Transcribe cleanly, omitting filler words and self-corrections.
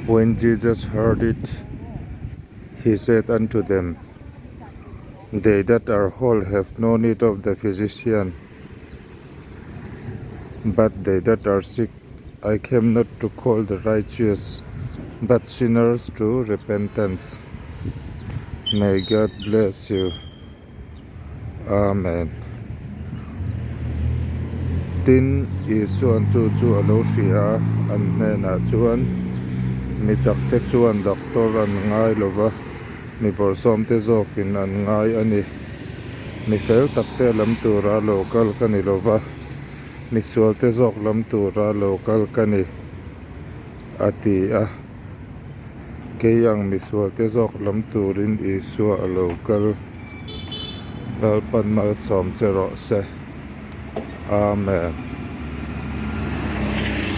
When Jesus heard it, he said unto them, They that are whole have no need of the physician, but they that are sick. I came not to call the righteous, but sinners to repentance. May God bless you. Amen. Tin, Isua'n chu chu a lo hria a, an hnenah chuan, Mi chakte chuan doctor an ngai lo va, mi bawrhsawmte zawkin an ngai a ni. Mi fel takte lam tura lo kal ka ni lo va, mi sualte zawk lam tura lo kal ka ni, a ti a. Kei ang misualte zawk lam turin Isua a lo kal. Lalpan malsawm che rawh se. Amen.